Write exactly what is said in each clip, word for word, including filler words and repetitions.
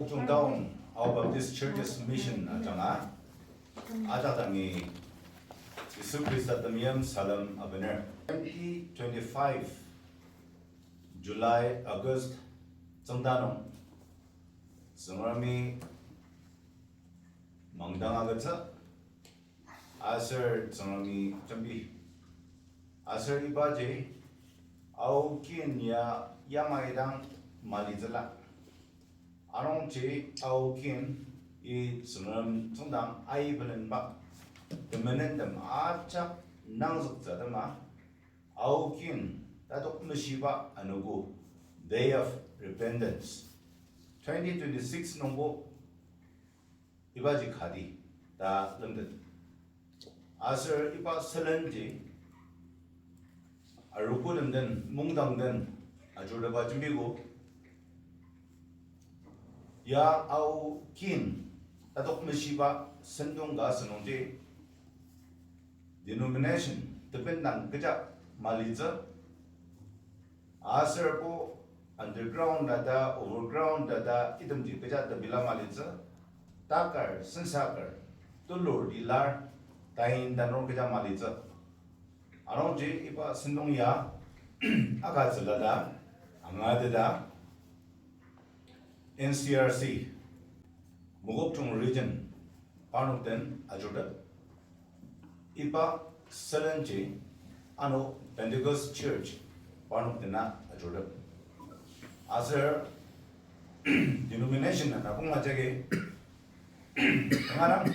Mokokchung Town Ao Baptist Churches Mission ajanga, ajak dangi Yisu Khrista temeim salem abener. Twenty twenty-five July, August tsüngda nung Tsüngremi mangdang agütsü, aser Tsüngremi jembi. Aser ibaji Ao kin ya yamai dang malitsüla. Anungji Ao kin i Tsüngrem tsüngdang aibelenba temenentem ajak nangzüktsü atema, Ao kin tatok meshiba anogo Day of Repentance twenty twenty-six nungbo ibaji kati ta lemtet. Aser iba sülenji arogo lemden, mungdang den ajurteba jembiko. Ya Ao kin tatok meshiba sentong ka asünungji denomination tebendang kecha malitsü, aser bo underground ta ta, overground ta ta, itemji kecha tepela malitsü, takar, sensaker, tulur, tilar, tain tanur kecha malitsü. Anungji iba sentong ya akatsüla ta, angateta, N C R C, Mokokchung Region, parnok den ajurtep. Iba sülenji ano Pentecost Church, parnok dena ajurtep. Aser denomination ana kong ajaki, ngarang,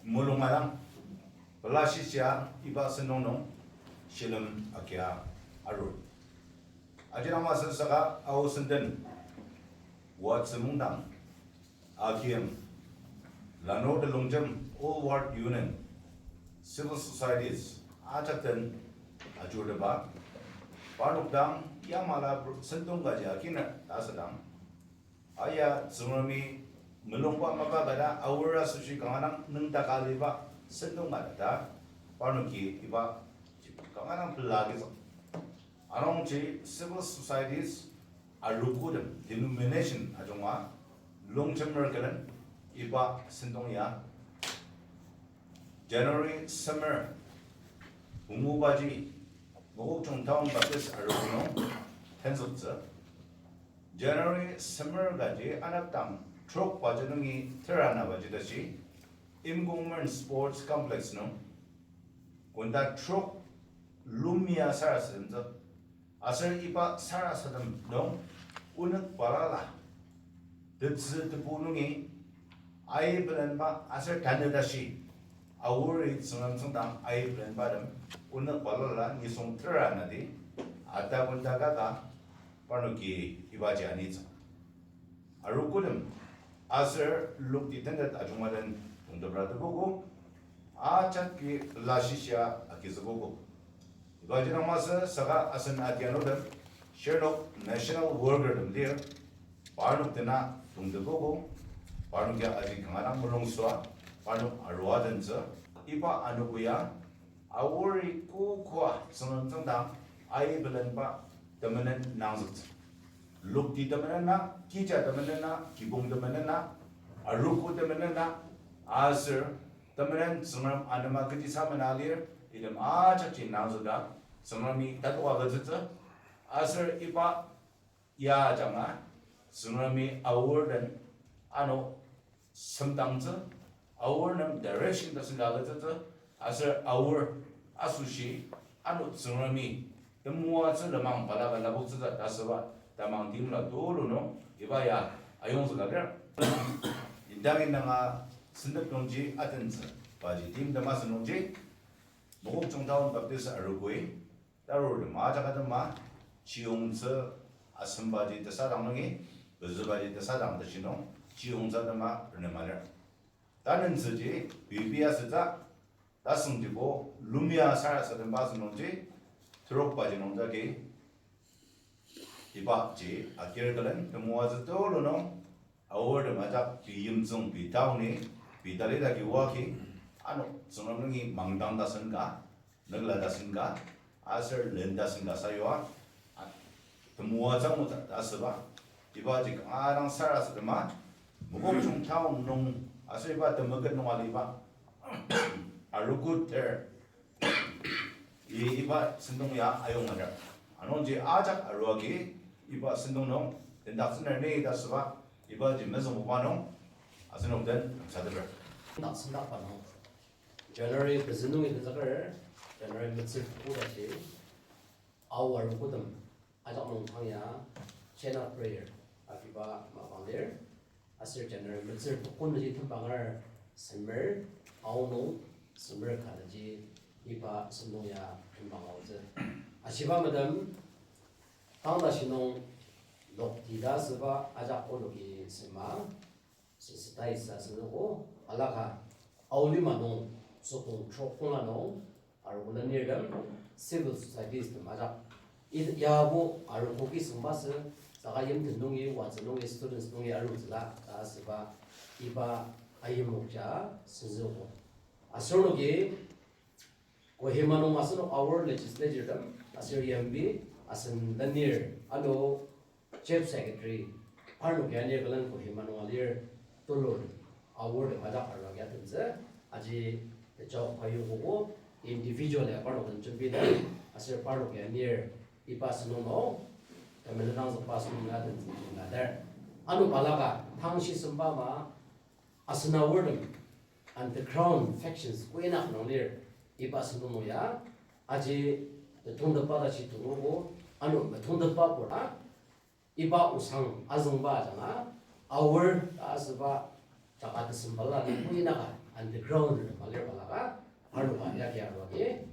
mulung ngarang, pelashishia iba sentong nung shilem akia arur. Ajinama sensaka Ao senden, Watsü mungdang, Akim, Lanur Telongjem, All Ward Union, civil societies ajak den ajurteba, parnok dang yamala sentong kaji akiner ta asüdang, aya Tsüngremi mulungba mapa kata aor asoshi kanga dang nüngdaka aliba sentong kata ta, parnoki iba kanga dang pela agizük. Anungji civil societies arogotem denomination ajunga longjemer külen iba sentong ya January semer pungubaji Mokokchung Town Baptist arogo nung tenzüktsü. January semer kaji anepdang trok baji nungi tera ana baji tashi Imkongmeren Sports Complex nung konda trok lumia sarasademtsü. Aser iba sarasadem nung onük balala tetsü tebu nungi aibelenba aser tanü tashi Aori Tsüngrem tsüngdang aibelenbatem onük balala nisung tera nati ata konda kaka parnoki ibaji anitsü. Arogotem aser lokti tentet ajunga den tongtepra tebogo, ajaki lashishia agizükogo. Ibaji dang masü saka asen adianutem, shirnok national workertem lir, parnok dena tongtepoko, parnok ya aji kanga dang mulungsua, parnok arua dentsü, iba anogo ya, Aori kokoa Tsüngrem tsüngdang aibelenba temenen nangzüktsü. Lokti temenen na, kija temenen na, kibong temenen na, arogo temenen na, aser temenen Tsüngrem anema kechi samena lir, item ajakji nangzüka, Tsüngremi tatoka agütsütsü, aser iba ya ajanga, Tsüngremi Aor den ano semdangtsü, Aor nem direction tasen ka agütsütsü, aser Aor asoshi ano Tsüngremi temoatsü lenmang balaka lapoktsütsü ta asüba tamang timla tulu nung iba ya ayongzüka lir. Indang indanga sentep nungji atentsü, paji timtem asü nungji, Mokokchung Town Baptist arogoi, tarur tema ajak atema, chiyongtsü asembaji tesadang nungi, pezübaji tesadang tashi nung, chiyongtsü atema renema lir. Tanentsüji, bibi asütsü, tasüngjibo, lumia sarasademba asü nungji, terokbaji nungji agi, ibaji, akir külen, temoatsü tulu nung, Aor tem ajak pei yimtsüng pei taoni, pei talidaki oaki, ano Tsüngrem nungi mangdang tasen ka, nükla tasen ka, aser len tasen ka sayua, a, temoatsü angutsü ta asüba, Ibaji kanga dang sarasadema, Mokokchung town nung, aser iba temeket nung aliba, arogo ter, i-, iba sentong ya ayonganer. Anungji ajak aruagi, iba sentong nung, tendaktsüner ni ta süba, ibaji mezüngbuba nung, asenok den sateper. Dak sendakba nung, January pezü nungi tenzaker, January metsür tuku tashi, Ao arogotem ajak nung tang ya chain of prayer agiba mapang lir. Aser January metsür tuku nungji tembanger semer, Ao nung semer ka taji iba sentong ya tembang aotsü. Ashiba madam, tang tashi nung lokti ta asüba ajak onoki sema, sensitize asünogo, alaka, Ao lima nung, sokong trok kong anung, arogo lenirtem, civil societies tem ajak. I-, yabo arogo ki sengba sü, saka yimten nungi, watsü nungi, students nungi arutsüla, ta asüba, iba ayimokja senzüogo. Aser onoki, Kohima nung asenok Ao legislature tem, aser E M P, asen lenir, ano Chief Secretary, parnok ya anir külen Kohima nung alir tulur, Ao tem ajak arua ya tentsü, aji tejok kayokogo, individual ya parnok den jembi na, aser parnok ya anir iba sentong nung, temelenangzükba sentong ya tentsü jembi na der. Ano balaka, tang shisemba ama, asen Ao tem, underground factions, koi na nung lir, iba sentong nung ya, aji, metongtepba tashi turugo, ano metongtepba pur a, iba osang azüngba ajanga, Ao ta asüba, jaka tesembala, koi na ka, underground, malir balaka, Aruba yagi aruagi,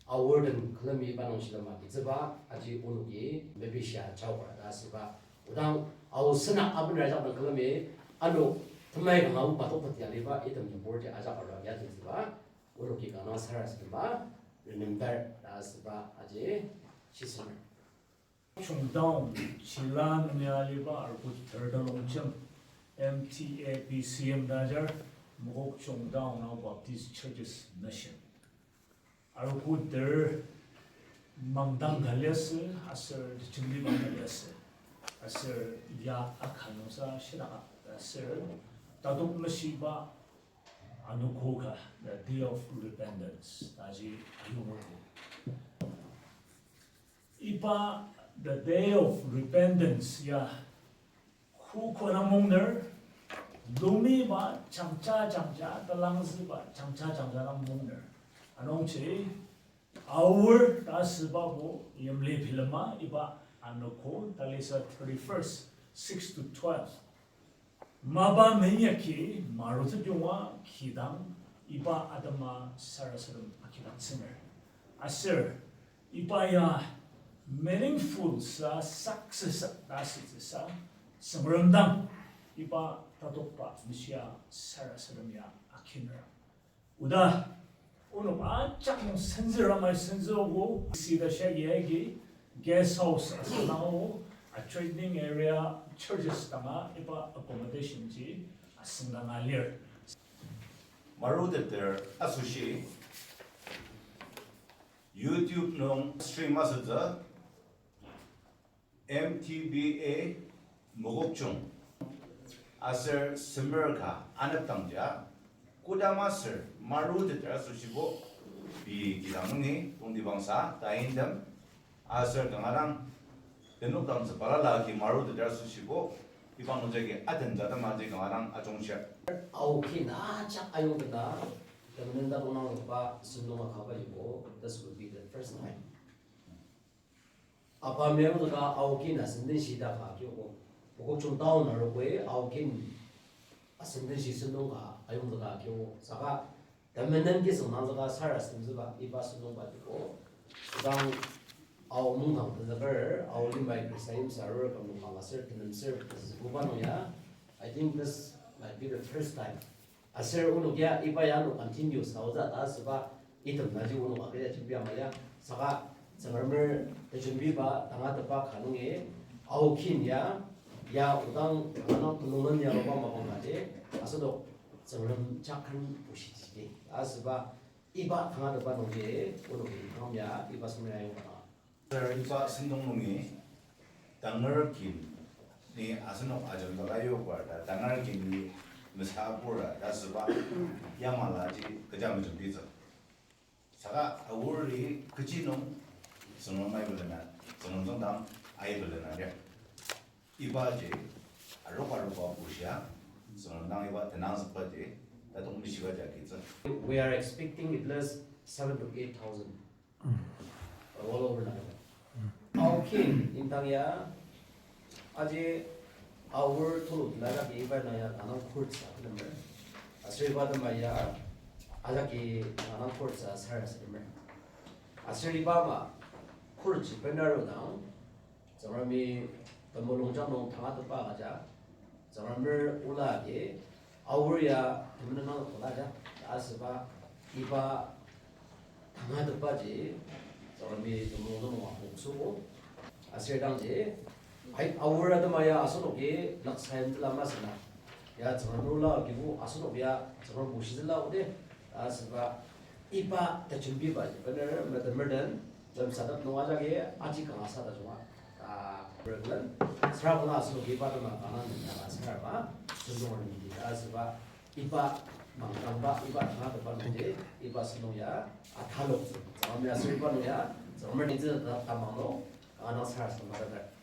Ao den külemi iba nung shilem agitsüba, aji onoki mepishia jaoka ta asüba. Odang Ao sena abenra ajak dang külemi, ano temai kanga aoba tokpati aliba, item nüburji ajak aruagi agitsüba, onoki kanga sarasadema, remember ta asüba, aji shisemer. Mokokchung Town, Chila nungi aliba arogo ter telongjem, M T A B C M ta ajar, Mokokchung Town Ao Baptist Churches Mission. Arogo ter mangdang ka liasü, aser jembiba ka liasü, aser ya akanungsa shidaka, aser tatok meshiba anogo ka, the Day of Repentance, taji ayongogo. Iba the Day of Repentance ya, kü kü dang mungner, lumi ba jangja jangja, talangzü ba jangja jangja dang mungner. Anungji, Ao ta asübabo yimli bilema iba anogo talisa thirty-first, six to twelve. Mapa menyaki marutet yonga kidang iba atema sarasadem akidang tsüner. Aser iba ya meaningful sa success ta asütsüsa Tsüngrem dang iba tatokba meshia sarasadem ya akiner. Oda, onok ajak nung senzür amai senzüogo, sita shagi agi, guest house asenango, a trading area, churches danga iba accommodation ji asüngdanga lir. Maruteter asoshi, YouTube nung stream asütsü, M T B A Mokokchung aser semer ka anepdangja, kodama aser maruteter asoshibo, pei kidang nungi tongtibangsa ta indang, aser kanga dang tenokdangtsü balala agi maruteter asoshibo, iba nungjagi atentsü atemaji kanga dang ajungshir. Aokin ajak ayongketa, temenen ta tongnangzükba sentong akaba jibo, this will be the first time. Apa meyangzüka Aokin asenden shidaka kyogo. Mokokchung town arogoi Aokin asenden shi sentong ka ayongzüka kyogo. Saka temenen kisüngdangzüka sarasademtsüba iba sentongba tiko. Sodang Ao mungdang tenzüker, Ao limai Khristan yimsü arur küm nung ka aser tenemser tenzübuba nung ya, I think this might be the first time. Aser onok ya iba ya ano continue saotsü ta asüba item naji onok agüja jembi ama ya. Saka Tsüngremer tejembiba tangatetba ka nungi Aokin ya, ya odang tanganang telungen ya aruba mapang kaji, asenok Tsüngrem jaken bushitsüdi ta asüba iba tangatetba nungji onok kang ya iba sentong ya ayongka. Sir, iba sentong nungi tangar kin Ni asenok ajemdaka yoker ta tangar kini mesapura ta süba yamalaji kecha mejembitsü. Saka Aori kechi nung Tsüngrem aibelena, Tsüngrem tsüngdang aibelena lir. Ibaji aroka aroka bushia, Tsüngrem dang iba tenangzükbaji, tatok mishiba jagi tsü. We are expecting at least seven to eight thousand. All over Nagaland. Okay, indang ya, aji Aor tulu tila jagi iba na ya kanang court sa number. Aser iba tema ya, ajaki kanang court sa sar sa number. Aser iba ama court ji benaru dang, Tsüngremi temulung jang nung tangatetba agüja, Tsüngremer ola agi, Aor ya temenenang kola ja, ta asüba, iba tangatetbaji, Tsüngremi temulung nung apong süogo. Aser dangji, ai, Aor atema ya asenoki naksayim tila masena. Ya Tsüngremer ola agibo asenok ya Tsüngrem bushitsüla ode, ta asüba, iba tajembibaji bener metemertem, lemsatep nung ajaki aji kanga sa tajunga, ah, Reverend, sara kanga asenoki iba tema kanga nung kanga sara ba, sentong nung ta asüba, iba mangdangba, iba tangatetba nungji, iba sentong ya, ataloktsü. Tsüngremi aser iba nung ya, Tsüngremi nitsü ta tamang nung, kanga nung sara sa matatar.